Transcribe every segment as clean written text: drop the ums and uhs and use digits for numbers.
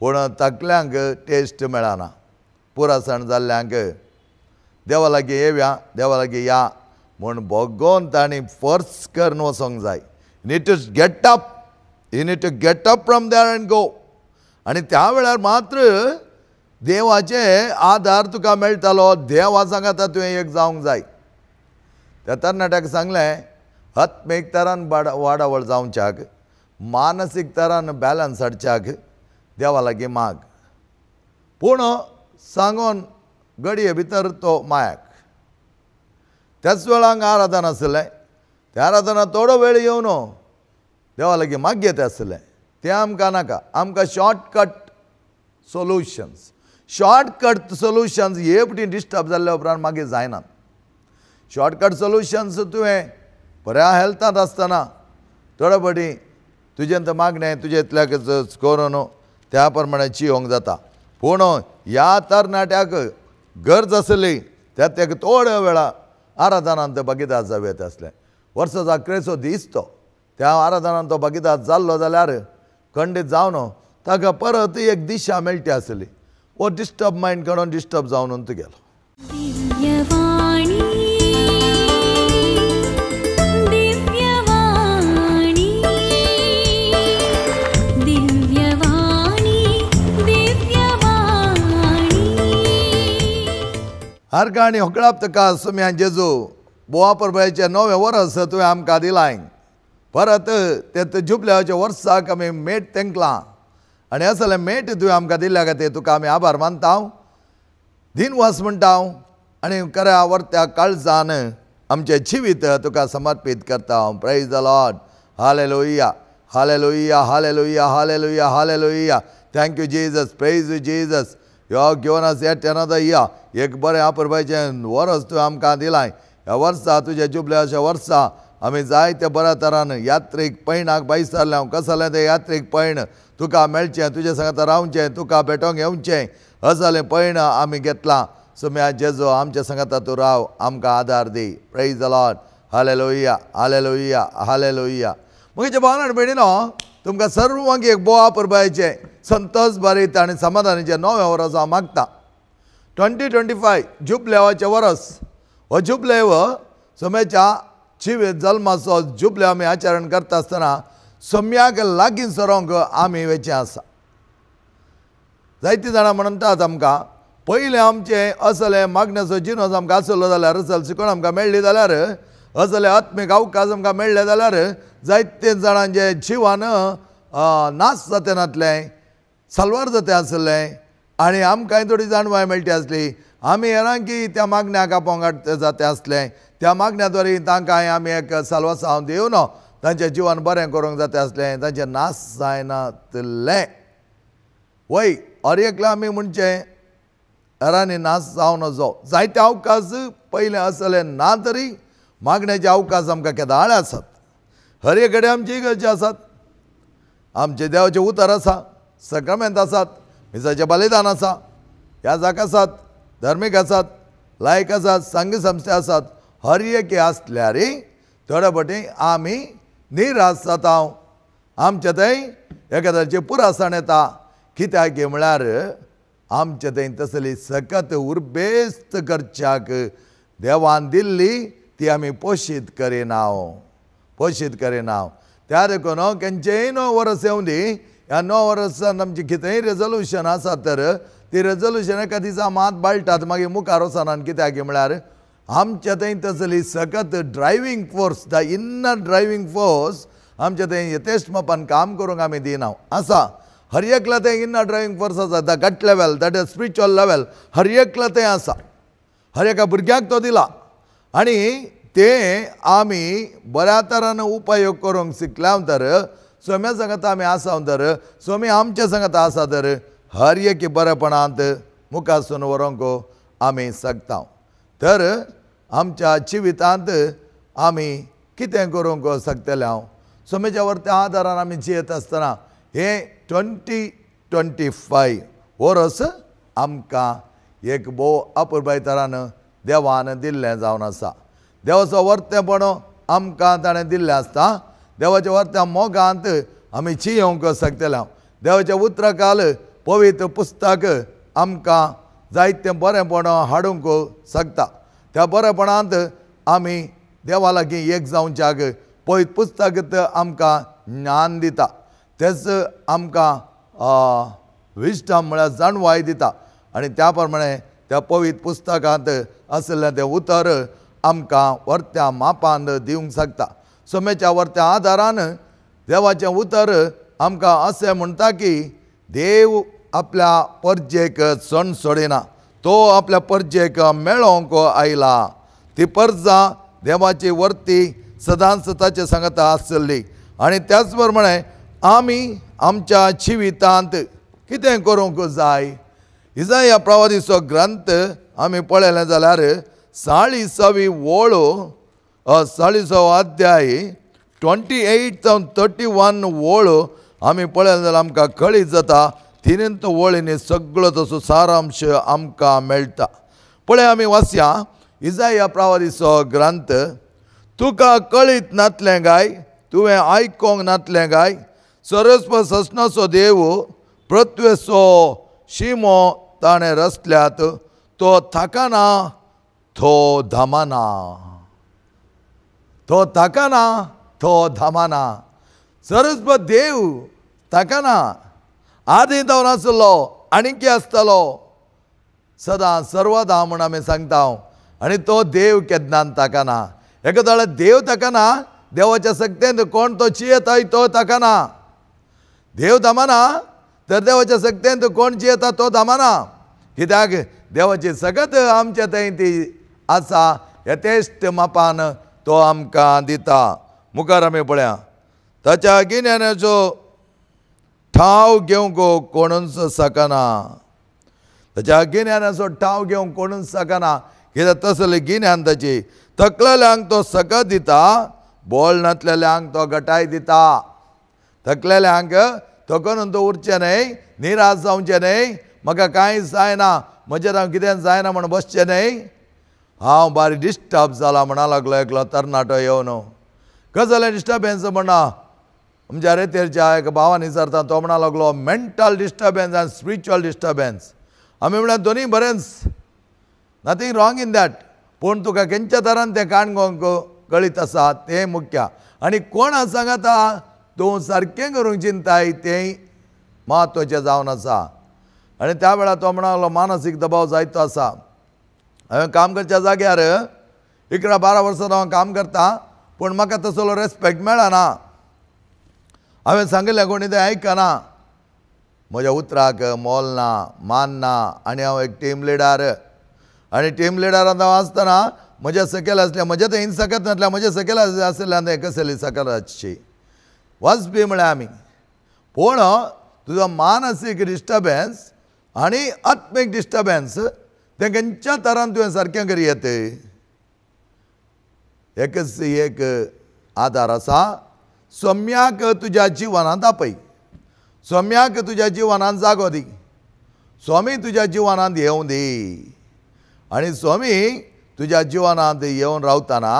पूण तकल्यांक टेस्ट मेळना. पुरासण जाल्ल्यांक देवा लागीं येवया, देवा लागीं या म्हूण भोगोन तांणी फोर्स करून वचोंक जाय. You need to get up, you need to get up from there and go. आनी त्या वेळार मात्र देवाचे आदार तुका मेळटालो. देवा सांगाता तुवें एक जावंक जाय. त्या तरणाट्याक सांगलें, आत्मीक तरान वाडावळ जावच्याक, मानसीक तरान बॅलन्स हाडच्याक देवा लागीं माग. पूण सांगून घडये भितर तो मायाक. त्याच वेळांक आराधना आसलें. त्या आराधना थोडो वेळ येवन देवा लागीं मागयत आसलें. तें आमकां नाका. आमकां शॉर्टकट सोल्युशन्स, शॉर्टकट सोल्युशन्स हे पटी डिस्टर्ब जाल्ल्या उपरांत मागीर जायनात. शॉर्टकट सोल्युशन्स तुवें बऱ्या हेल्थांत आसतना थोडे फावटी तुजें तर मागणें तुजें इतल्याक करून त्या प्रमाणे चियोंक जाता. पूण ह्या तरणाट्याक गरज आसली त्या तेका थोड्या वेळा आराधनांत भागीदार जावं येता आसलें. वर्साचो अकरेचो दीस तो त्या आराधनांत तो भागीदार जाल्लो जाल्यार खंडीत जावन ताका परत एक दिशा मेळटी आसली. वो डिस्टर्ब मायंड काडून डिस्टर्ब जावन तूं गेलो. हरकाणी होकळाप तुका सुम्यान जेजू बोवा परबायचें नवें वर्स तुवें आमकां दिलाय. परत ते जुबल्याच्या वर्साक आमी मेट तेंकलां आनी असलें मेट तुवें आमकां दिल्ल्या खातीर तुका आमी आभार मानता, दिनवास म्हणटा आनी खऱ्या वर्त्या काळजान आमचें जिवीत तुका समर्पीत करता. Praise the Lord. Hallelujah, hallelujah, hallelujah, hallelujah, hallelujah. Thank you Jesus, praise you Jesus. You have given us yet another year. एक बरें अपुरबायेचें वर्स तुवें आमकां दिलाय. ह्या वर्सा तुज्या जुबल्याच्या वर्सा आमी जायते बऱ्या तरान यात्रीक पयणाक भायर सरले. कसलें तें यात्रीक पयण तुका मेळचें, तुज्या सांगाता रावचें, तुका भेटोंक येवचें असलें पयण आमी घेतलां. सुम्या जेजो आमच्या सांगाता तूं राव, आमकां आदार दी. Praise the Lord. Hallelujah, hallelujah, hallelujah. म्हजे भावना भयणीनो, तुमकां सर्वांक एक बोवा परबायेचें संतोष भरीत आनी समाधानाचें नवें वर्स हांव मागता. 2025 जुबलेवाचें वर्स. हो जुबलेव सोम्याच्या जिवीत जल्माचो जुबले आमी आचरण करता आसतना सोम्याक लागीं सरोंक आमी वेचें आसा. जायतीं जाणां म्हणटात आमकां पयलें आमचें असलें मागण्याचो जिनोस आमकां आसलो जाल्यार, असल शिकवण आमकां मेळ्ळी जाल्यार, असले आत्मीक अवकाश आमकां मेळ्ळे जाल्यार जायते जाणांचे जिवान नाश जाते नातलें, सलवार जाते आसलें आनी आमकांय थोडी जाणवाय मेळटी आसली. आमी हेरांकी त्या मागण्याक आपोवंक जाते आसलें. त्या मागण्या द्वारे तांकां आमी एक साल्वासांव दिवन तांचें जिवन बरें करूंक जाता आसलें, तांचें नाश जायनातलें. वय हर एकल्या आमी म्हणचें हेरांनी नाश जावं नजो. जायते अवकाश पयलें आसले ना तरी मागण्याचे अवकाश आमकां केदाळे आसात. हर एक कडेन आमची इगर्जी आसात, आमचे देवाचें उतर आसा, सक्रमेंत आसात, मिसाचें बलिदान आसा, याजाक आसात, धार्मीक आसात, लायक आसात, संघ संस्था आसात. हर एक आसल्यार थोडे फावटी आमी निराश जाता. आमचे थंय एखाद्याचें पुरासण येता. कित्याक म्हळ्यार आमचे थंय तसली सकत उर्बेस्त करच्याक देवान दिल्ली ती आमी पोशीत करिना, पोशीत करिना. त्या देखून खंयचेय 9 वर्स येवं दी, ह्या 9 वर्सान आमचें कितेंय रेजोल्युशन आसा तर ती रेजोल्युशन एका दिसा मात बाळटात, मागीर मुखार वचनात. कित्याक म्हळ्यार आमच्या थंय तसली सकत driving force, the inner driving force आमच्या थंय यथेश्ट मापान काम करूंक आमी दिना आसा. हर एकल्या थंय इनर ड्रायव्हींग फोर्स आसा, the gut level, that is spiritual level हर एकल्या थंय आसा. हर एका भुरग्याक तो दिला आनी ते आमी बऱ्या तरान उपयोग करूंक शिकल्या तर, सोम्या सांगाता आमी आसा तर, सोमी आमच्या सांगाता आसा तर हर एक बरेपणांत मुखासून व्हरूंक आमी शकता. तर आमच्या जिवितांत आमी कितें करूंक शकतले हांव सोम्याच्या वरत्या आदारान आमी जियेत आसतना हे 2025 वर्स आमकां एक भोव अपुरबाय तरान देवान दिल्लें जावन आसा. देवाचो वर्तेपण आमकां ताणें दिल्लें आसता. देवाच्या वर्त्या मोगांत आमी जियोंक शकतले. देवाच्या उतराकाल पवित्र पुस्तक आमकां जायतें बरेंपण हाडूंक शकता. त्या बरेपणांत आमी देवा लागीं एक जावच्याक पवित्र पुस्तक आमकां ज्ञान दिता, तेच आमकां विस्डम म्हळ्यार जाणवाय दिता. आनी त्या प्रमाणे त्या पवित्र पुस्तकांत आशिल्लें तें उतर आमकां वर्त्या मापान दिवंक शकता. सोम्याच्या वर्त्या आदारान देवाचें उतर आमकां अशें म्हणटा की देव आपल्या परजेक सण सोडिना, तो आपल्या परजेक मेळोवंक आयला. ती परजा देवाची वर्ती सदांच ताचे सांगता आसली. आनी त्याच प्रमाणे आमी आमच्या जिवितांत कितें करूंक जाय. इजाया प्रवादीचो ग्रंथ आमी पळयलें जाल्यार 40वी वळ, 40वो अध्याय 28 जावन 31 वळ आमी पळयलें जाल्यार आमकां कळीत जाता. तिनंत वळींनी सगळो तसो सारांश आमकां मेळटा. पळय आमी वाचया इजाया प्रवादीचो ग्रंथ. तुका कळीत नातलें काय, तुवें आयकोंक नातलें काय, सरस्व ससनाचो देव पृथ्वेचो शिमो ताणें रचल्यात, तो थाकाना तो धामाना, तो थाकाना तो धामाना. सरस्व देव थाकाना, आदी जावन आसलो आनीक आसतलो सदां सर्वदा म्हूण आमी सांगता. आनी तो देव केन्ना थाकाना. एका जाल्यार देव थाकाना, देवाच्या शक्तेन कोण तो चियेता तो थाकाना. देव धामाना तर देवाच्या शक्तेन कोण जियेता तो धामाना. कित्याक देवाची सगत आमच्या थंय ती आसा, यथेश्ट मापान तो आमकां दिता. मुखार आमी पळया ताच्या गिन्यानाचो ठाव घेवंक कोणूच शकना, ताच्या गिन्यानाचो ठाव घेवंक कोणूच शकना. कित्याक तसलें गिन्यान ताची. थकलेल्यांक तो सकत दिता, बोल नातलेल्यांक तो गटाय दिता. थकलेल्यांक थकून तो उरचें न्हय, निराश जावचें न्हय, म्हाका कांय जायना, म्हजें हांव कितें जायना म्हूण बसचें न्हय, हांव बारी डिस्टर्ब जाला म्हणा लागलो एकलो तरणाटो येवन. कशें जालें डिस्टर्बेंस म्हणा, आमच्या रेतेरच्या एका भावान विचारता, तो म्हणा लागलो मेंटल डिस्टर्बेंस आनी स्पिरिच्युअल डिस्टर्बेंस. आमी म्हळ्यार दोनूय बरेंच, नथींग रॉंग इन that, पूण तुका खंयच्या तरान तें काणकोंक कळीत आसा तें मुख्य. आनी कोणा सांगता तूं सारकें करूंक चिंताय तें म्हत्वाचें जावन आसा. आनी त्या वेळार तो म्हणालो मानसीक दबाव जायतो आसा. हांवें काम करच्या जाग्यार 11-12 वर्सां हांव काम करता, पूण म्हाका तसलो रेस्पेक्ट मेळना. हांवें सांगिल्लें कोणी तें आयकना, म्हज्या उतराक मोल ना, मान ना. आनी हांव एक टीम लिडर, आनी टीम लिडरान हांव आसतना म्हज्या सकयल आसल्या, म्हज्या थंय सकत नासल्या, म्हज्या सकयल आशिल्ल्यान तें कसली सकल आसची वाचपी म्हळ्यार आमी. पूण तुजो मानसीक डिस्टर्बेंस आनी आत्मीक डिस्टर्बेंस तें खंयच्या तरान तुवें सारकें करी येत. एकच एक आदार आसा, सोम्याक तुज्या जिवनांत आपय, सोम्याक तुज्या जिवनांत जागो दी, स्वामी तुज्या जिवनांत येवं दी. आनी स्वामी तुज्या जिवनांत येवन रावतना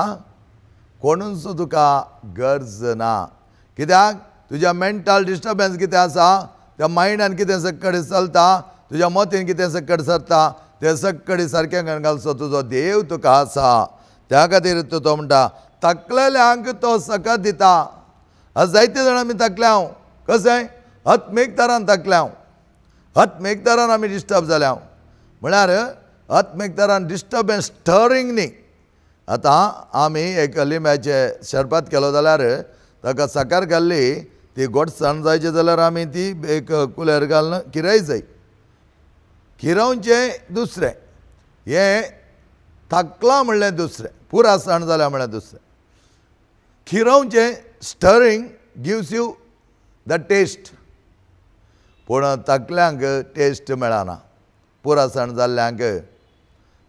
कोणूच तुका गरज ना. कित्याक तुज्या मेंटल डिस्टर्बेंस कितें आसा, त्या मायंडान कितें सक्कडी चलता, तुज्या मतीन कितें सक्कड सरता, तें सक्कडी सारकें घालचो तुजो देव तुका आसा. त्या खातीर तो म्हणटा थकलेल्यांक तो सकत दिता. आज जायते जाण आमी थकल्या, कशें आत्मीक तरान थकल्या, आत्मीक तरान आमी डिस्टर्ब जाल्या. म्हळ्यार आत्मीक तरान डिस्टर्बेंस स्टरींग न्ही. आतां आमी एक लिंब्याचें शरबत केलो जाल्यार ताका साकर घाल्ली, ती गोडसाण जायची जाल्यार आमी ती एक कुलेर घालून किरय जाय. किरोवचें दुसरें, हें थकलां म्हणलें दुसरें, पुरा साण जाल्या म्हणलें दुसरें. खिरोवचें stirring gives you the taste, पूण थकल्यांक टेस्ट मेळना. पुरा साण जाल्ल्यांक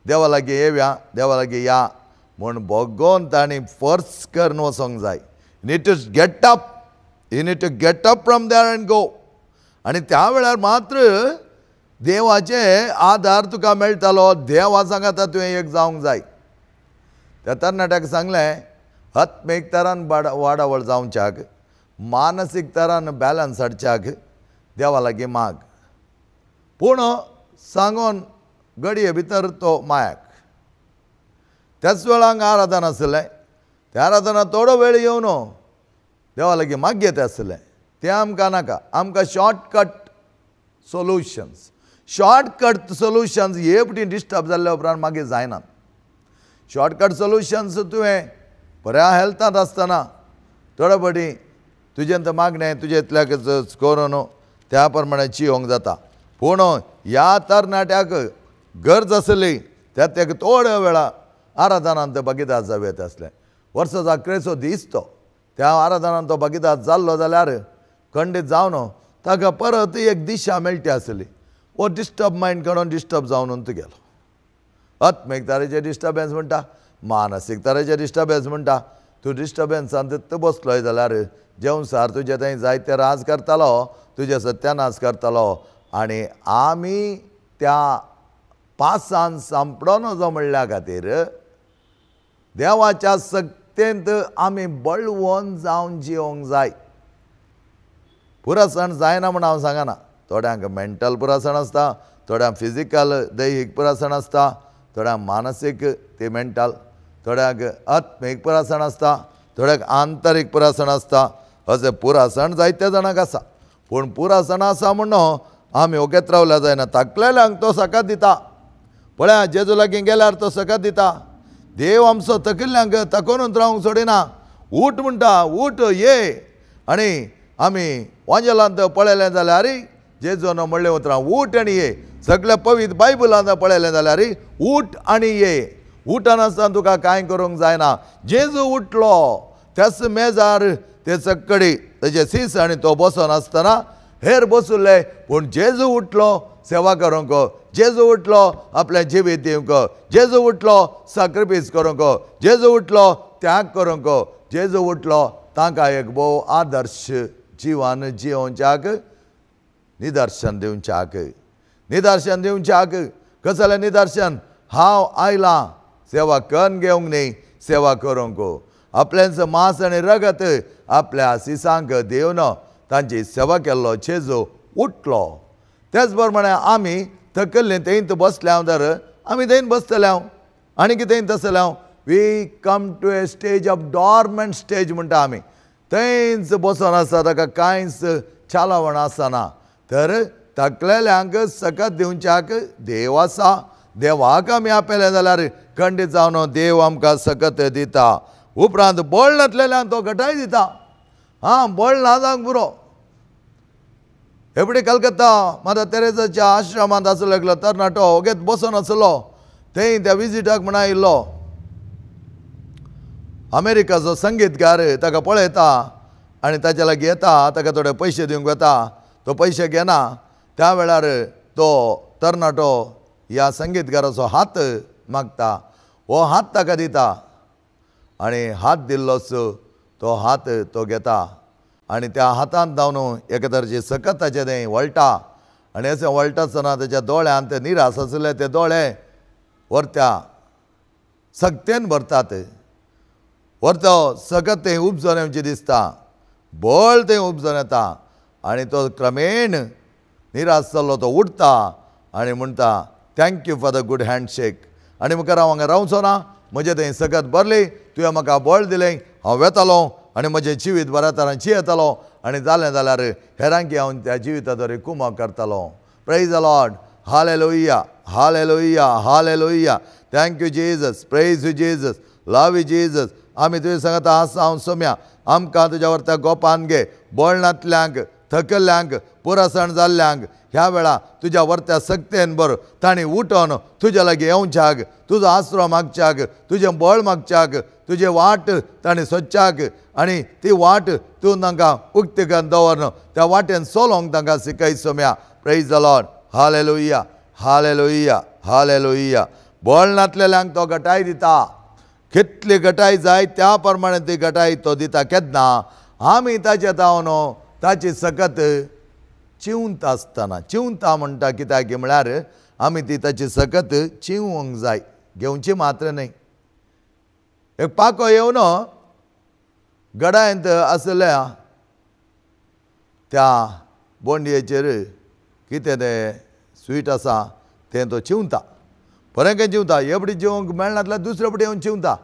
देवा लागीं येवया, देवा लागीं या म्हूण भोगोन तांणी फोर्स करून वचोंक जाय. You need to get up, you need to get up from there and go. आनी त्या वेळार मात्र देवाचे आदार तुका मेळटालो. देवा सांगाता तुवें एक जावंक जाय. त्या तरणाट्याक सांगलें आत्मीक तरान वाडावळ जावच्याक, मानसीक तरान बॅलन्स हाडच्याक देवा लागीं माग. पूण सांगून गडये भितर तो मायाक त्याच वेळांक आराधन आसलें. त्या आराधना थोडो वेळ येवन देवा लागीं मागयत आसलें. तें आमकां नाका. आमकां शॉर्टकट सोल्युशन्स, शॉर्टकट सोल्युशन्स हे पटी डिस्टर्ब जाल्ल्या उपरांत मागीर जायनात. शॉर्टकट सोल्युशन्स तुवें बऱ्या हेल्थांत आसतना थोडे फावटी तुजें तर मागणें तुजें इतल्याक करून त्या प्रमाणे जियोंक जाता. पूण ह्या तरणाट्याक गरज आसली त्या ताका थोड्या वेळा आराधनांत भागीदार जावं येता आसलें. वर्साचो अकरेचो दीस तो त्या आराधनान तो भागीदार जाल्लो जाल्यार खंडीत जावन ताका परत एक दिशा मेळटी आसली. हो डिस्टर्ब मायंड काडून डिस्टर्ब जावन तूं गेलो. आत्मीक तरेचे डिस्टर्बन्स म्हणटा, मानसीक तरेचे डिस्टर्बन्स म्हणटा. तूं डिस्टर्बन्सान तूं बसलोय जाल्यार जेवसार तुजें थंय जायते राज करतालो, तुजें सत्यानाश करतालो. आनी आमी त्या पासान सांपडो नजो म्हणल्या खातीर देवाच्या सक्तेंत आमी बळवंत जावन जिवंक जाय. पुरासण जायना म्हूण हांव सांगना. थोड्यांक मेंटल पुरासण आसता, थोड्यांक फिजिकल दैहीक पुरासण आसता, थोड्यांक मानसीक ते मेंटल, थोड्यांक आत्मीक पुरासण आसता, थोड्यांक आंतरीक पुरासण आसता. अशें पुरासण जायत्या जाणांक आसा. पूण पुरासण आसा म्हणून आमी ओगेत रावल्या जायना. ताकलेल्यांक तो सकात दिता. पळया जेजू लागीं गेल्यार तो सकात दिता. देव आमचो तकिल्ल्यांक तकोनूच रावंक सोडिना. ऊठ म्हणटा, ऊठ ये. आनी आमी वांजेलांत पळयलें जाल्यार जेजून म्हणलें उतरां ऊठ आनी ये. सगळ्या पवित्र बायबलांत पळयलें जाल्यार ऊठ आनी ये. उठनासतना तुका कांय करूंक जायना. जेजू उठलो त्याच मेजार ते चक्कडी तेजे सीस आनी तो बसोन आसतना हेर बसुल्ले. पूण जेजू उठलो सेवा करूंक, जेजू उठलो आपलें जिवीत दिवंक, जेजू उठलो साक्रिफीस करूंक, जेजू उठलो त्याग करूंक, जेजू उठलो तांकां एक भोव आदर्श जिवान जियोवच्याक निदर्शन दिवच्याक, निदर्शन दिवच्याक. कसलें निदर्शन? हांव आयलां सेवा करून घेवंक न्ही, सेवा करूंक. आपलेंच मांस आनी रगत आपल्या सिसांक दिवन तांची सेवा केल्लो जेजू उठलो. त्याच प्रमाणे आमी थकल्ले थंयत बसल्या तर आमी थंयत बसतले हांव आनी कितें तसले हांव. We come to a stage of dormant stage म्हणटा आमी. थंयच बसोन आसा, ताका कांयच चालवण आसना. तर थकलेल्यांक सकत दिवच्याक देव आसा. देवाक आमी आपयलें जाल्यार खंडीत जावन देव आमकां सकत दिता. उपरांत बळ नासलेल्यांक तो घटाय दिता. हां, बळ ना जावंक पुरो. एपडी कलकत्ता माता तेरेजाच्या आश्रमांत आसलो एकलो तरणाटो ओगेत बसोन आसलो. थंय त्या विजिटाक म्हण आयिल्लो अमेरिकाचो संगीतकार ताका पळयता आनी ताच्या लागीं येता, ताका थोडे पयशे दिवंक वता. तो पयशे घेना. त्या वेळार तो तरणाटो ह्या संगीतकाराचो हात मागता. हो हात ताका दिता आनी हात दिल्लोच तो हात तो घेता आनी त्या हातांत धांवन एके तरेची सकत ताचें तें वळटा. आनी अशें वळटा आसतना ताच्या दोळ्यांत ते निरास आसले ते दोळे व्हरत्या सक्तेन भरतात. व्हरतो सकत तें उपजोन येवचें दिसता, बळ तें उपजोन येता आनी तो क्रमेण निरास जाल्लो तो उठता आनी म्हणटा thank you for the good handshake. आनी मुखार हांव हांगा रावचो ना, म्हजें थंय सकत भरली, तुवें म्हाका बळ दिलें, हांव वेतालो आनी म्हजें जिवीत बऱ्या तरान जियेतालो आनी जालें जाल्यार हेरांकी हांव त्या जिविता तरी कुमक करतालो. Praise the Lord. Hallelujah, hallelujah, hallelujah. Thank you Jesus, praise you Jesus, love you Jesus. आमी तुवें सांगता आसा हांव सोम्या आमकां तुज्या वरत्या गोपान घे. बळ नातल्यांक, थकल्ल्यांक, पुरासण जाल्ल्यांक ह्या वेळा तुज्या वरत्या सक्तेन बर तांणी उठोन तुज्या लागीं येवच्याक, तुजो आसरो मागच्याक, तुजें बळ मागच्याक, तुजें वाट तांणी सोदच्याक आनी ती वाट तूं तांकां उक्ती करून दवरन त्या वाटेन चलोवंक तांकां शिकय Saumya. Praise the Lord. Hallelujah, hallelujah, hallelujah. बळ नातलेल्यांक तो गटाय दिता. कितली गटाय जाय त्या प्रमाणे ती गटाय तो दिता. केन्ना आमी ताचे तावन ताची सकत चिवंत आसतना, चिवंता म्हणटा कित्याक म्हळ्यार आमी ती ताची सकत चिवंक जाय, घेवची मात्र न्हय. एक पाको येवन गडायंत आसल्या त्या बोंडयेचेर कितें तें स्वीट आसा तें तो चिंवता, बरें काय चिंवता, हे पटी जेवंक मेळनातल्यार दुसरे पटी येवन चिंवता।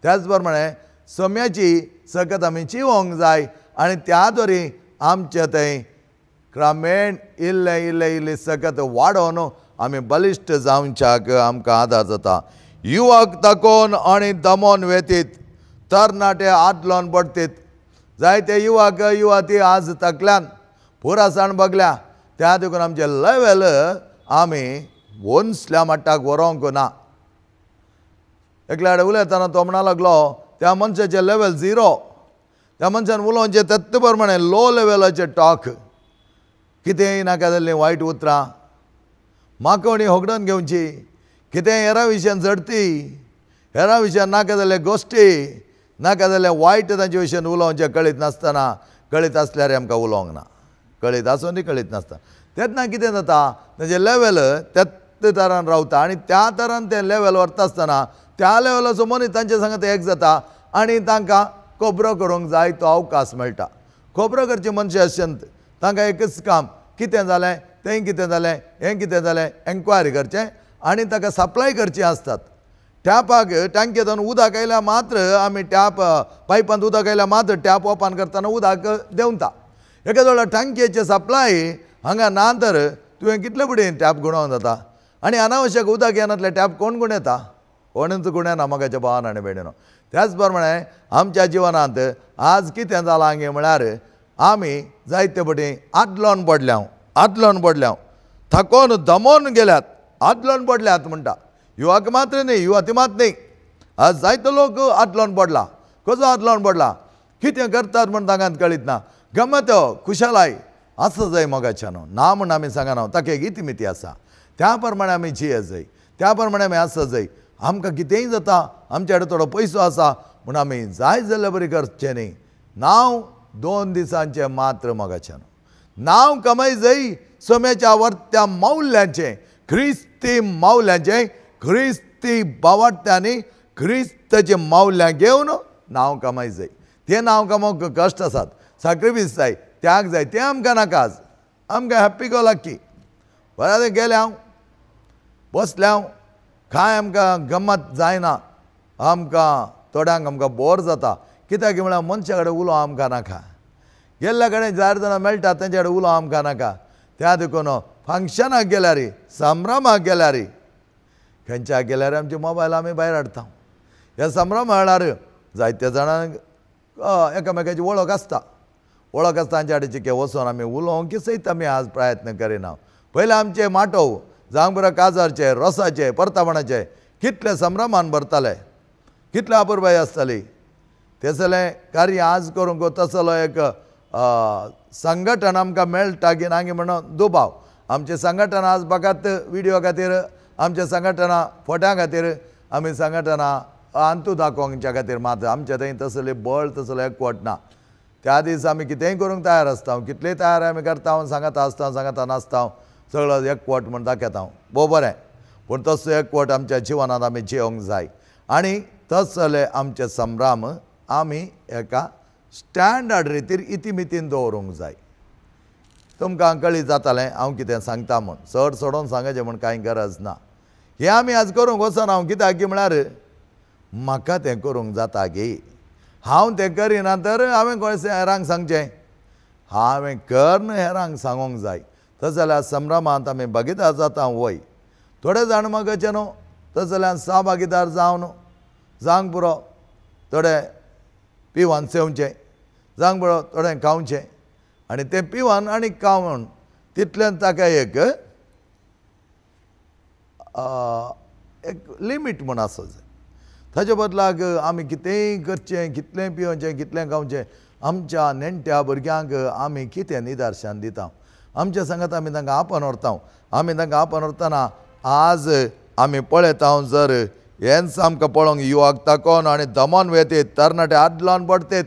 त्याच प्रमाणे सम्याची सकत आमी चिवोंक जाय आनी त्या द्वारे आमचे थंय क्रमेण इल्लें इल्लें इल्लें सकत वाडोवन आमी बलिश्ट जावच्याक आमकां आदार जाता। युवक ताकोन आनी दमोन वेतीत, तरणाटे आदलोन पडतीत। जायते युवक युवती आज तकल्यान पुरासाण बगल्या, त्या देखून आमचें लेवल आमी वंसल्या मट्टाक व्हरोंक ना। एकल्या कडेन उलयतना तो म्हणा लागलो त्या मनशाचें लेवल झिरो, त्या मनशान उलोवचें तेत्त प्रमाणे लो लेवलाचें टॉक, कितेंय नाका जाल्लीं वायट उतरां, माकोणी होगडून घेवची, कितेंय हेरां विशयान झडती, हेरां विशयान नाका जाल्ले गोश्टी, नाका जाल्ले वायट तांचे विशयान उलोवचें कळीत नासतना, कळीत आसल्यार आमकां उलोवंक ना, कळीत आसून ती कळीत नासता। तेन्ना कितें जाता तांचें लेवल त्याच तरान रावता आनी त्या तरान तें लेवल व्हरता आसतना त्या लेवलाचो मनीस तांचे सांगता एक जाता आनी तांकां खबरो करूंक जाय तो अवकाश मेळटा। खबरो करचे मनशां आसत तांकां एकच काम, कितें जालें तें कितें जालें हें कितें जालें एन्क्वायरी करचें आनी ताका सप्लाय करचें आसतात। टॅपाक टांकयेंतल्यान उदक आयल्यार मात्र आमी टॅप पायपांत उदक आयल्यार मात्र टॅप ओपन करतना उदक देंवता। एका वेळार टांकयेचें सप्लाय हांगा ना तर तुवें कितले फुडें टॅप गुणोवन जाता आनी अनावश्यक उदक येनातलें टॅप कोण गुणयता, कोणूच गुणयना मोगाच्या भावान आनी भयणीनो। त्याच प्रमाणे आमच्या जिवनांत आज कितें जालां गे म्हळ्यार आमी जायते पटी आदलोन पडल्या, आदलोन पडल्या, थकोन दमोन गेल्यात, आदलोन पडल्यात म्हणटा। युवक मात्र न्ही, युवती मात न्ही, आज जायतो लोक आदलोन पडला। कसो आदलोन पडला, कितें करतात म्हण तांकां कळीत ना। गमत खुशालाय आसा जाय मोगाच्यान ना म्हण आमी सांगना, ताका एक इतिमिती आसा, त्या प्रमाणे आमी जिये जाय, त्या प्रमाणे आमी आसा जाय। आमकां कितेंय जाता, आमचे कडेन थोडो पयसो आसा म्हूण आमी जाय जाल्यार बरी करचें न्ही। नांव 2 दिसांचें मात्र मोगाच्यान, नांव कमाय जाय सम्याच्या वर्त्या मावल्यांचें, क्रिस्ती मावल्यांचें, क्रिस्ती बावाट्यांनी क्रिस्ताचें मावल्यां घेवन नांव कमाय जाय। तें नांव कमोवंक कश्ट आसात, साक्रिफीस जाय, त्याग जाय, तें आमकां नाका। आज आमकां हॅप्पी गो लक्की, बरें गेलें हांव बसलें हांव, कांय आमकां गम्मत जायना, आमकां थोड्यांक आमकां बोर जाता। कित्याक म्हळ्यार मनशा कडेन उलोवंक आमकां नाका, गेल्ल्या कडेन जायते जाणां मेळटा तेंच्या कडेन उलोवंक आमकां नाका। त्या देखून फंक्शनाक गेल्यार, संभ्रमाक गेल्यार, खंयच्या गेल्यार आमचे मोबायल आमी भायर हाडटा। ह्या संभ्रमा वेळार जायत्या जाणांक एकामेकाची वळख आसता, वळख आसता तांच्या कडेन वचोन आमी उलोवंक सयत आमी आज प्रयत्न करिना। पयलें आमचे माटोव जावंक बरो काजारचे, रोसाचे, परतापणाचे कितले संभ्रमान भरताले, कितले अपुरबाय आसताली। तसलें कार्य आज करूंक तसलो एक संघटन आमकां मेळटा की ना म्हणून दुबाव। आमचें संघटन आज फकत विडियो खातीर, आमचें संघटना फोट्यां खातीर, आमी संघटना अंतू दाखोवच्या खातीर मात्र आमचे थंय तसले बळ तसलो एकवट ना। त्या दीस आमी कितेंय करूंक तयार आसता, कितलेय तयार आमी करता, सांगता आसता, सांगता नासता, सगळो एकवट म्हूण दाखयता, भोव बरें। पूण तसो एकवट आमच्या जिवनांत आमी जियोंक जाय आनी तसले आमचे संभ्रम आमी एका स्टँडर्ड रितीर इतिमितीन दवरूंक जाय। तुमकां कळीत जातालें हांव कितें सांगता म्हूण, चड सोडून सांगचें म्हूण कांय गरज ना। हें आमी आज करूंक वचना हांव, कित्याक की म्हळ्यार म्हाका तें करूंक जाता गी, हांव तें करिना तर हांवें कोण हेरांक सांगचें, हांवें कर्ण हेरांक सांगूंक जाय। तशें जाल्यार संभ्रमांत आमी भागीदार जाता वय, थोडे जाण मगाचे न्हू, तशें जाल्यार सहभागीदार जावन जावंक पुरो, थोडे पिवन सेवचें, जावंक पुरो थोडें खावचें आनी तें पिवन आनी खावन तितल्यान ताका एक एक लिमीट म्हूण आसा जाय। ताचे बदलाक आमी कितेंय करचें, कितलें पिवचें, कितलें खावचें, आमच्या नेणट्या भुरग्यांक आमी कितें निदर्शन दिता, आमच्या सांगात आमी तांकां आपण व्हरता। आमी तांकां आपण व्हरतना आज आमी पळयता जर हेंच आमकां पळोवंक युवक ताकोन आनी दमोन वेतीत, तरणाटे आदलोन पडतीत,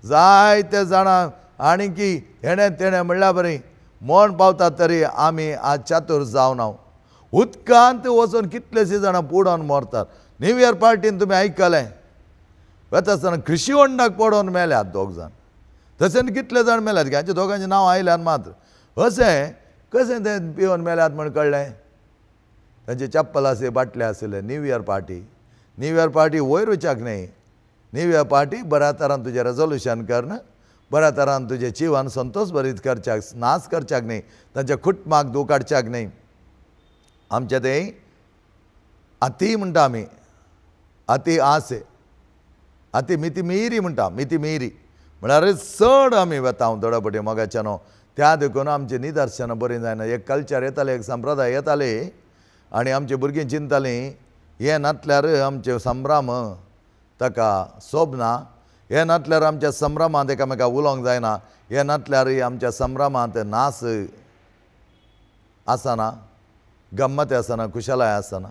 जायते जाणां आनी की हेणें तेणें म्हणल्यार बरी मरण पावता तरी आमी आज चातूर जावन हांव उदकांत वचून कितलेशे जाणां बुडोन मरतात। न्यू इयर पार्टीन तुमी आयकलें वता आसतना कृशी होंडाक पडोवन मेल्यात दोग जाण, तशें कितले जाण मेल्यात हांचे दोगांचें नांव आयल्यान मात्र। अशें कशें तें पिवन मेल्यात म्हण कळ्ळें? तांचे चप्पल आसले बाटले आसले. New year party, new year party वयर वचच्याक न्हय. न्यू इयर पार्टी बऱ्या तरान तुजें रेजोल्युशन कर, बऱ्या तरान तुजें जिवन संतोश भरीत करच्याक, नाश करच्याक न्हय, तांच्या कुटुंबाक दूख काडच्याक न्हय. आमचें तें अती म्हणटा आमी, अती आसे, अती मिती मिरी म्हणटा, मिती मिरी म्हळ्यार चड आमी वेता थोड्या पटी मोगाच्यान. त्या देखून आमचें निदर्शनां बरीं जायना. एक कल्चर येतालें, एक संप्रदाय येताले आनी आमची भुरगीं चिंततालीं हें नातल्यार आमचें संभ्रम ताका सोबना, हें नातल्यार आमच्या संभ्रमांत एकामेका उलोवंक जायना, हें नातल्यार आमच्या संभ्रमांत नास आसना, गम्मत आसना, खुशालाय आसना.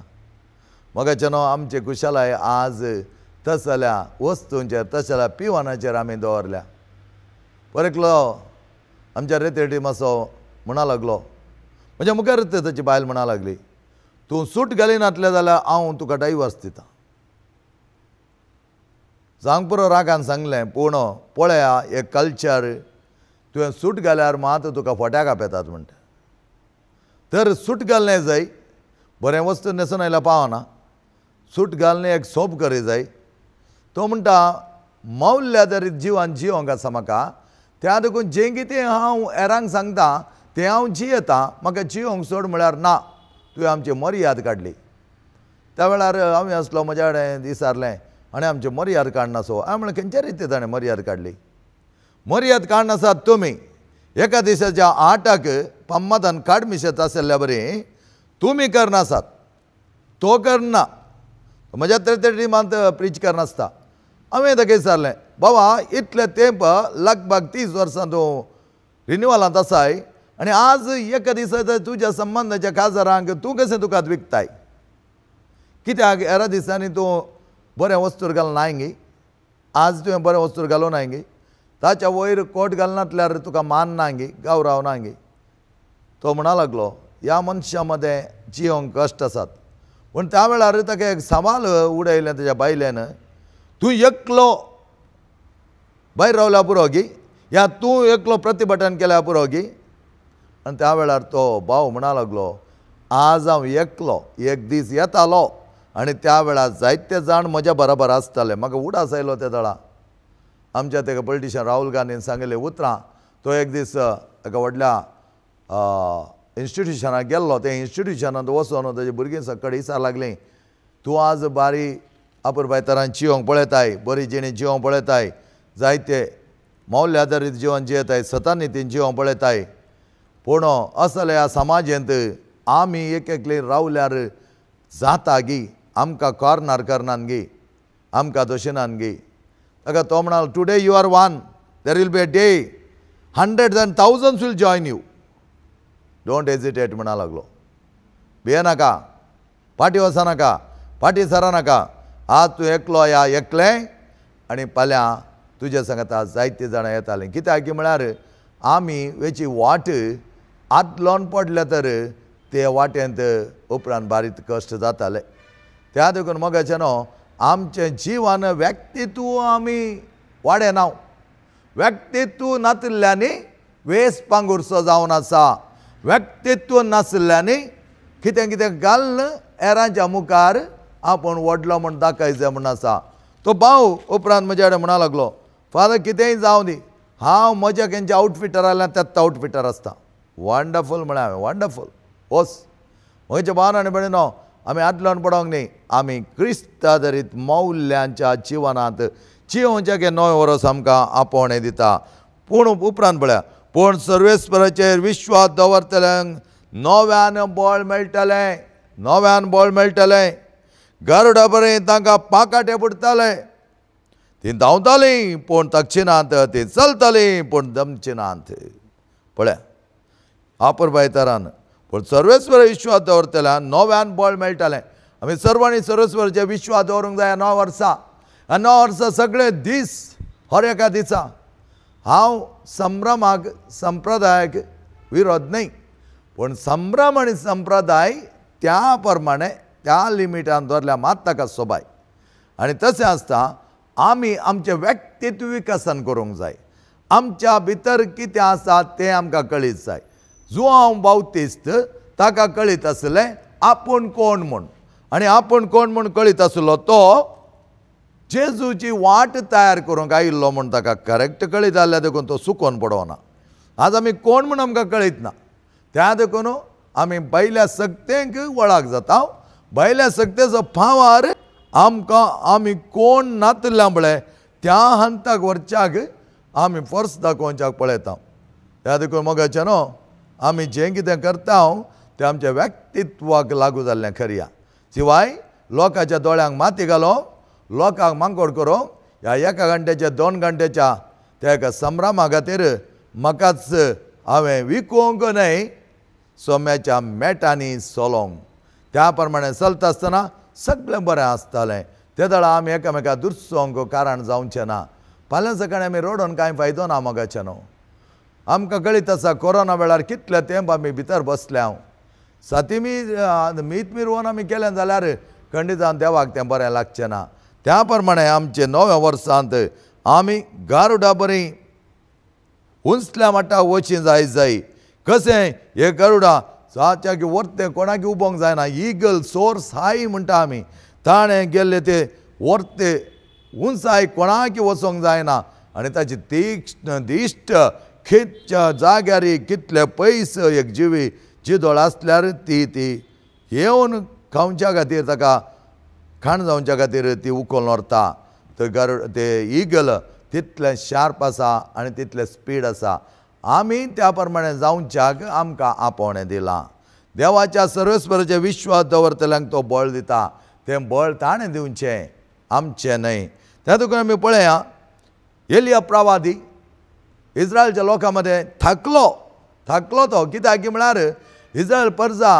मोगाच्यान आमचे खुशालाय आज तसल्या वस्तूंचेर, तसल्या पिवनाचेर आमी दवरल्या. पर एकलो आमच्या रेतेटी मातसो म्हणा लागलो, म्हज्या मुखार ताची बायल म्हणा लागली, तूं सूट घालिनातलें जाल्यार हांव तुका डायवर्स दिता. सांग पुरो रागान सांगलें, पूण पळया एक कल्चर, तुवें सूट घाल्यार मात तुका फोट्याक आपयतात म्हणटा. तर सूट घालणें जाय, बरें वस्तू न्हेसून आयल्यार पावना, सूट घालणें एक सोब करी जाय. तो म्हणटा मौल्य आदारीत जिवन जिवंक आसा म्हाका, त्या देखून जें कितें हांव हेरांक सांगता तें हांव जियेता, म्हाका जिवंक सोड म्हळ्यार ना. तुवें आमची मर्याद काडली. त्या वेळार हांव आसलो, म्हज्या कडेन विचारलें आनी आमची मर्याद काडनासो. हांवें म्हणलें खंयच्या रिती ताणें मर्याद काडली? मर्याद काडनासात तुमी एका दिसाच्या आठाक पम्मादान काडमिशेत आशिल्ल्या बरी तुमी करनासात, तो करना. म्हज्या तर टिमांत प्रीच करनासता. हांवें ताका विचारलें, बाबा इतले तेंप लगभग 30 वर्सां तूं रिन्युअलांत आसाय आनी आज एका दिसा तुज्या संबंदाच्या काजारांक तूं कशें तुका विकताय? कित्याक हेरा दिसांनी तूं बरें वस्तूर घालनाय गी, आज तुवें बरें वस्तूर घालूं नाय गी, ताच्या वयर कोट घालनातल्यार तुका मान ना गी, गौरव ना गी. तो म्हणा लागलो ह्या मनशां मदें जिवंक कश्ट आसात. पूण त्या वेळार ताका एक सवाल उडयलें ताच्या बायल्यान, तूं एकलो भायर रावल्या पुरो गी, या तूं एकलो प्रतिभटन केल्या पुरो गी? आनी त्या वेळार तो भाव म्हणा लागलो, आज हांव एकलो एक दीस येतालो आनी त्या वेळार जायते जाण म्हज्या बरोबर आसताले. म्हाका उडास आयलो त्या दळा. आमच्या तेका पॉलिटिशियन राहुल गांधीन सांगिल्लीं उतरां. तो एक दीस एका व्हडल्या इन्स्टिट्युशनाक गेल्लो. ते इन्स्टिट्युशनांत वचोन ताजी भुरगीं सकाळीं विचार लागलीं, तूं आज बारी अपुरबाय तरान जिवंक पळयताय, बरी जिणी जिवंक पळयताय, जायते मौल्य आदारीत जिवन जियेताय, सतानितीन जिवंक पळयताय, पूण असल्या ह्या समाजेंत आमी एक एकली रावल्यार जाता गी, आमकां कॉर्नर करनान गी, आमकां दोशिनान गी. ताका तो म्हणाल, today you are one, there will be a day hundreds and thousands will join you, don't hesitate म्हणा लागलो. भियेनाका, फाटीं वचनाका, फाटीं सरनाका, आज तूं एकलो या एकलें आनी फाल्यां तुज्या सांगता जायते जाणां येतालीं. कित्याक की म्हळ्यार आमी वेची वाट आदलोन पडले तर ते वाटेंत उपरांत बारीक कश्ट जाताले. त्या देखून मोगाचें न्हू आमचें जिवन व्यक्तित्व आमी वाडयना, व्यक्तित्व नातिल्ल्यांनी वेस पांगुरचो जावन आसा. व्यक्तित्व नाशिल्ल्यांनी कितें कितें घालून हेरांच्या मुखार आपूण व्हडलो म्हूण दाखयचें म्हूण आसा. तो भाव उपरांत म्हज्या कडेन म्हणा लागलो, फादर कितेंय जावं दी, हांव म्हज्या खंयच्या आवटफिटर आयल्यार तेच आवटफिटर आसता. वंडरफूल म्हळें हांवें, वंडरफूल. वच म्हज्या भावान आनी भयणीनो, आमी आदलोन पडोंक न्ही, आमी क्रिस्त आदारीत मौल्यांच्या जिवनांत जिवोवच्या नवें वर्स आमकां आपोवणें दिता. पूण उपरांत पळया, पूण सर्वेस्पराचेर विश्वास दवरतल्यांक नव्यान बळ मेळटलें, नव्यान बळ मेळटलें. गरुडा बरें तांकां पाकाटे पडटाले, तीं धांवतालीं पूण थकचिनात, तीं चलतालीं पूण दमचिनात. पळया अपुरबाय तरान, पूण सर्वेस्पर विश्वास दवरतल्या नव्यान बळ मेळटलें. आमी सर्वांनी सर्वेस्पराचेर विश्वास दवरूंक जाय. 9 वर्सां, 9 वर्सां सगळे दीस हर एका दिसा हांव संभ्रमाक संप्रदायाक विरोध न्हय, पूण संभ्रम आनी संप्रदाय त्या प्रमाणे त्या लिमिटान दवरल्यार मात ताका सोबाय. आनी तशें आसता आमी आमचें व्यक्तित्व विकसन करूंक जाय. आमच्या भितर कितें आसा तें आमकां कळीत जाय. जुआंव बावतिस्त ताका कळीत आसलें आपूण कोण म्हूण, आनी आपूण कोण म्हूण कळीत आसलो तो जेजूची वाट तयार करूंक आयिल्लो म्हूण ताका करेक्ट कळीत जाल्ल्या देखून तो सुकोन पडोना। आज आमी कोण म्हूण आमकां कळीत ना, त्या देखून आमी भायल्या सक्तेंक वळाक जाता। भायल्या सक्तेचो पावार आमकां आमी कोण नातल्या म्हळें त्या हंताक व्हरच्याक आमी फोर्स दाखोवच्याक पळयता। त्या देखून मोगाचें न्हू आमी जें कितें करता तें आमच्या व्यक्तित्वाक लागू जाल्लें खरया, शिवाय लोकांच्या दोळ्यांक माती घालो, लोकांक मांकोड करूंक ह्या एका घंट्याच्या 2 घंट्याच्या त्या एका संभ्रमा खातीर म्हाकाच हांवें विकूंक न्हय सोम्याच्या मेटांनी सोलोंक। त्या प्रमाणे चलता आसतना सगळें बरें आसतालें। ते दळा आमी एकामेका दुरसोंक कारण जावचें ना। फाल्यां सकाळीं आमी रडोन कांय फायदो ना मोगाचें न्हू। आमकां कळीत आसा कोरोना वेळार कितले तेंप आमी भितर बसले हांव सातिमी मीत मिरवोन आमी केलें जाल्यार खंडितान देवाक तें बरें लागचें ना। त्या प्रमाणे आमचे नव्या वर्सांत आमी गारुडा बरी उंचल्या माटा वचीं जाय जाय। कशें हे गरुडा साच्याक व्हरतें कोणाक उबोंक जायना, इगल सोर्स हाय म्हणटा आमी, ताणें गेल्ले ते व्हरते उंचाय कोणाक वचोंक जायना आनी ताची तीक्ष्ण दिश्ट खंयच्या जाग्यार कितले पयस एक जिवी जिदोळ आसल्यार ती ती येवन खावच्या खातीर ताका खाण जावच्या खातीर ती उखलून व्हरता। तर गरुड ते इगल तितलें शार्प आसा आनी तितलें स्पीड आसा। आमी त्या प्रमाणे जावच्याक आमकां आपोवणें दिलां। देवाच्या सर्वेस्पराचेर विश्वास दवरतल्यांक तो बळ दिता, तें बळ ताणें दिवचें आमचें न्हय। त्या देखून आमी पळया एलिया प्रवादी इस्रायलच्या लोकां मदें थाकलो, थाकलो तो कित्याक म्हळ्यार इस्रायल परजा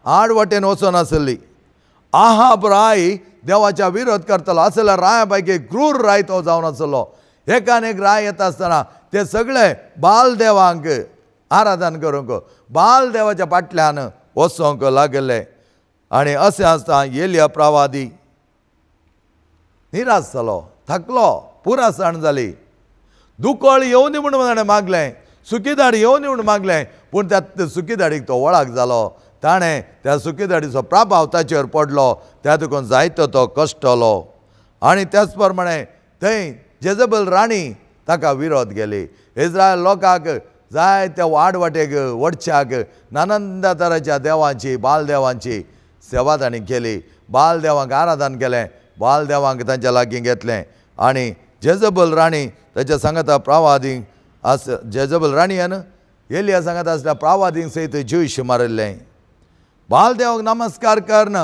आड वाटेन वचोन आसली। आहाब राय देवाच्या विरोध करतलो आसल्या राया पैकी क्रूर राय तो जावन आसलो। एकान एक राय येता आसतना ते सगळे बाल देवांक आराधन करूंक बाल देवाच्या फाटल्यान वचोंक लागले। आनी अशें आसता एलिया प्रवादी निराश जालो, थकलो, पुरासण जाली। दुकळ येवनी म्हूण ताणें मागलें, सुकीदाडी येवनी म्हूण मागलें, पूण त्या सुकीदाडीक तो वळाक जालो। ताणें त्या सुकीदाडीचो प्रभाव ताचेर पडलो, त्या देखून जायतो तो कश्टलो। आनी त्याच प्रमाणे थंय जेजबल राणी ताका विरोध गेली। इस्रायल लोकांक जाय त्या वाडवाटेक वडच्याक नानंदा तराच्या देवांची बालदेवांची सेवा तांणी केली, बालदेवांक आराधन केलें, बालदेवांक तांच्या लागीं घेतलें। आनी जेजबल राणी ताच्या सांगाता प्रवादींक आस जेजबल राणयान एलिया सांगाता आसल्या प्रवादींक सयत जीव मारिल्लें। बालदेवाक नमस्कार करन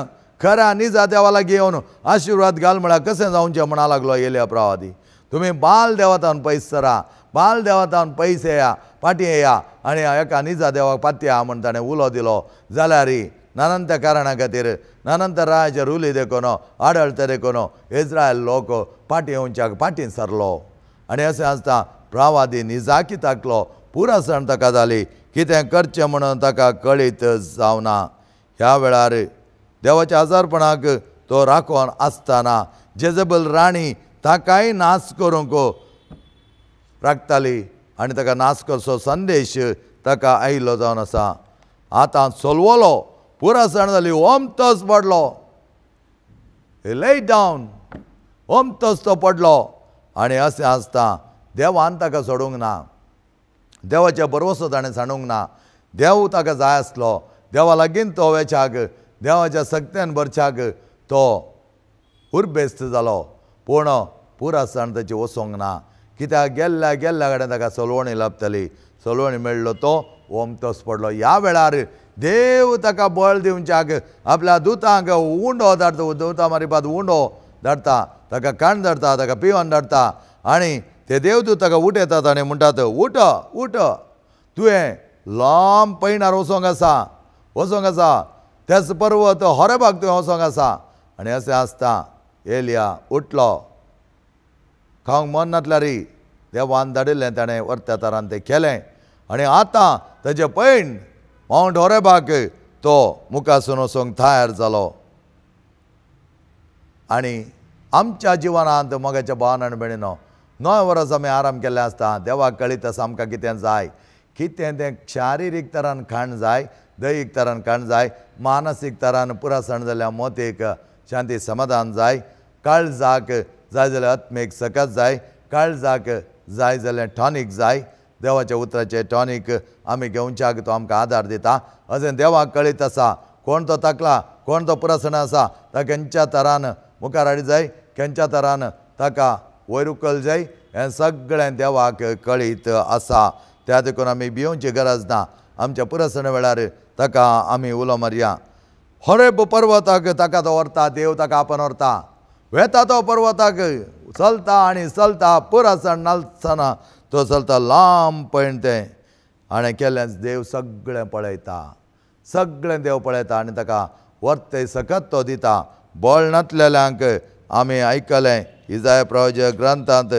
खऱ्या निजा देवा लागीं येवन आशिर्वाद घाल म्हळ्यार कशें जावचें म्हणा लागलो एलिया प्रवादी। तुमी बाल देवतान पयस सरा, बाल देवतान पयस येया, फाटीं येया आनी एका निजा देवाक पातया म्हूण ताणें उलो दिलो। जाल्यार नानंत कारणा खातीर नानंत रायाचे रुली देखून आडळते देखून इस्रायल लोक फाटीं येवच्याक फाटीं सरलो। आनी अशें आसता प्रवादी निजाकी ताकलो, पुरासण ताका जाली, कितें करचें म्हणून ताका कळीत जावना। ह्या वेळार देवाच्या आजारपणाक तो राखोन आसतना जेजबल राणी ताकाय नाश करूंक राखताली आनी ताका नाश करचो संदेश ताका आयिल्लो जावन आसा। आतां सोलवलो, पुरासण जाली, ओमतोच पडलो, ले डावन, ओमतोच तो पडलो। आनी अशें आसता देवान ताका सोडूंक ना, देवाच्या भरवसो ताणें सांडूंक ना। देव ताका जाय आसलो, देवा लागीं तो वेच्याक देवाच्या सक्त्यान भरच्याक तो उर्बेस्त जालो, पूण पुरासण ताची वचोंक ना। कित्याक गेल्ल्या गेल्ल्या कडेन ताका सलवणी लाभताली, सलवणी मेळ्ळो तो ओमतोच पडलो। ह्या वेळार देव ताका बळ दिवच्याक आपल्या दुतांक उंडो धाडटा, दुतां मारिपात उंडो धाडटा, ताका काण धाडटा, ताका पिवन धाडटा आनी ते देवदूत ताका उठयतात आनी म्हणटात उठ उठ, तुवें लांब पैणार वचोंक आसा, वचोंक आसा, त्याच पर्वत होरेबाग तुवें वचोंक आसा। आनी अशें आसता एलिया उठलो, खावंक मन नातल्यार देवान धाडिल्लें ताणें वरत्या तरान तें केलें आनी आतां ताजें पैण मावंट होरेबाक तो मुखासून वचोंक तयार जालो। आनी आमच्या जिवनांत मोगाच्या भावान आनी भयणीनो 9 वर्स आमी आराम केल्लें आसता, देवाक कळीत आसा आमकां कितें जाय, कितें तें शारिरीक तरान खाण जाय, दैहीक तरान खाण जाय, मानसीक तरान पुरासण जाल्यार मोतेक शांती समाधान जाय, काळजाक जाय जाल्यार आत्मीक सकत जाय, काळजाक जाय जाल्यार टॉनीक जाय. देवाच्या उतराचें टॉनीक आमी घेवच्याक तो आमकां आदार दिता. अशें देवाक कळीत आसा कोण तो ताकला, कोण तो पुरासण आसा, ताका खंयच्या तरान मुखार हाडी जाय, खंयच्या तरान ताका वयर उखल जाय, हें सगळें देवाक कळीत आसा. त्या देखून आमी भियोवची गरज ना. आमच्या पुरासणा वेळार ताका आमी उलो मारया. होरेब पर्वताक ताका तो व्हरता, देव ताका आपण व्हरता. वेता तो पर्वताक चलता आनी चलता, पुरासण नासतना तो चलता लांब पयण तें. आनी केल्लेंच देव सगळें पळयता, सगळें देव पळयता आनी ताका व्हरते सकत तो दिता. बळ नातलेल्यांक आमी आयकलें इजाय प्रवाचक ग्रंथांत,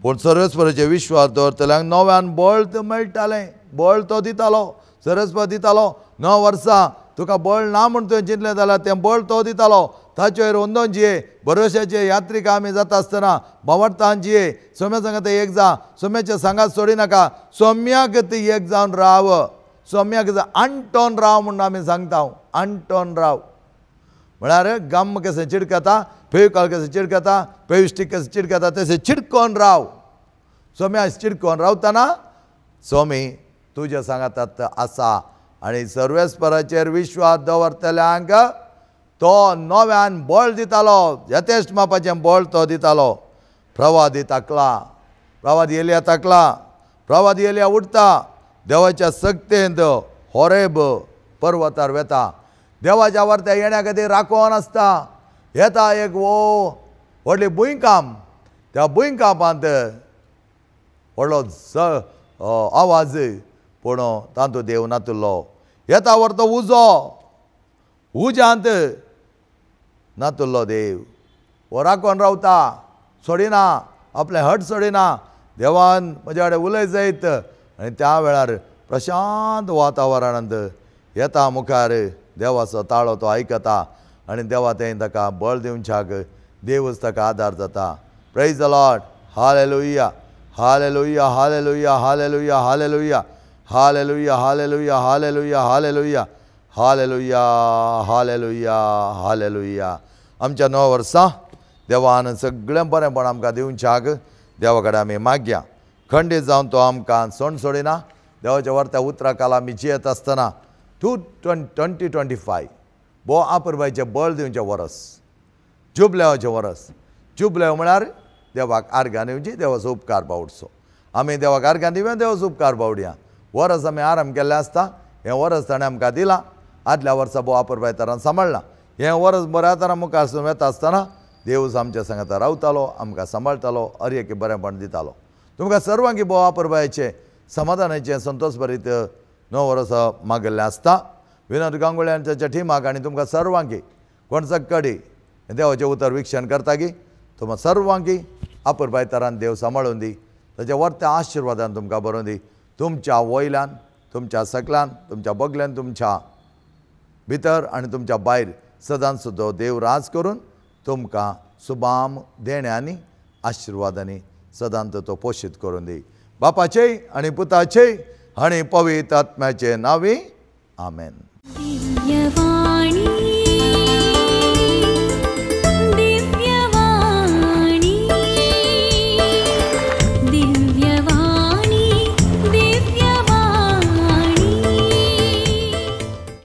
पूण सर्वेस्पराचेर विश्वास दवरतल्यांक नव्यान बळ मेळटालें. बळ तो दितालो, सरस्पत दितालो. 9 वर्सां तुका बळ ना म्हूण तुवें चिंतलें जाल्यार तें बळ तो दितालो. ताचेर वंदोन जिये, भरोश्याचे यात्रीक आमी जाता आसतना भावार्थान जिये. सोम्या सांगात एक जा, सोम्याच्या सांगात सोडिनाका, सोम्याक ती एक जावन राव, सोम्याक अंटोन राव म्हूण आमी सांगता. अंटोन राव म्हळ्यार गम कशें चिडकता, फेविकॉल कशें चिडकता, फेविस्टीक कशें चिडकता, तशें चिडकोन राव. सोम्या चिडकोन रावतना सोमी तुज्या सांगातात आसा. आनी सर्वेस्पराचेर विश्वास दवरतल्यांक तो नव्यान बळ दितालो, यथेश्ट मापाचें बळ तो दितालो. प्रवादी ताकला, प्रवादी एलिया ताकला, प्रवादी एलिया उठता, देवाच्या सक्तेंत होरेब पर्वतार वेता. देवाच्या वर्त्या येण्या खातीर राखोवन आसता. येता एक वो व्हडली भुंयकांप, त्या भुंयकांपांत व्हडलो आवाज, पूण तातूंत देव नातुल्लो. येता व्हरतो उजो, उज्यांत नातुल्लो देव. हो राखोवन रावता, सोडिना, आपलें हट सोडिना. देवान म्हज्या कडेन उलय जायत आनी त्या वेळार प्रशांत वातावरणांत येता मुखार देवाचो ताळो तो आयकता आनी देवा तें ताका बळ दिवच्याक देवच ताका आदार जाता. Praise the Lord. Hallelujah, hallelujah, hallelujah, hallelujah, hallelujah, hallelujah, hallelujah, hallelujah, hallelujah, hallelujah, hallelujah, hallelujah. आमच्या 9 वर्सां देवान सगळें बरेंपण आमकां दिवच्याक देवा कडेन आमी मागया. खंडीत जावन तो आमकां सोण सोडिना. देवाच्या वर्त्या उतरा काल आमी जियेत आसतना 2025 भो आपरबायचें बळ दिवचें वरस, जुबलेवाचें वरस. जुबलेव म्हळ्यार देवाक आर्गां दिवची, देवाचो उपकार पावडचो. आमी देवाक आर्गां दिवया, देवाचो उपकार पावडया. वरस आमी आराम केल्लें आसता. हें वरस ताणें आमकां दिलां. आदल्या वर्सा भोव आपरबाय तरान सांबाळ्ळां. हें वरस बऱ्या तरान मुखार वता आसतना देवूच आमच्या सांगाता रावतालो, आमकां सांबाळटालो, हर एक बरेंपण दितालो. तुमकां सर्वांकी भोव आपरबायचें समाधानाचें संतोश भरीत 9 वर्सां मागिल्लें आसता. विनोद गांगुळे आनी ताच्या टिमाक आनी तुमकां सर्वांकी कोण सक्कडी देवाचें उतर विक्षण करता की तुमकां सर्वांकी आपरबाय तरान देव सांबाळून दी, ताच्या वर्त्या आशिर्वादान तुमकां बरोवन दी. तुमच्या वयल्यान, तुमच्या सकल्यान, तुमच्या बगल्यान, तुमच्या भितर आनी तुमच्या भायर सदांच सुद्दां देव राज करून तुमकां सुबाम देण्यांनी आशिर्वादांनी सदांत तो पोशीत करून दी. बापाचे आनी पुताचे आनी पवित्र आत्म्याचे नांवी आमेन.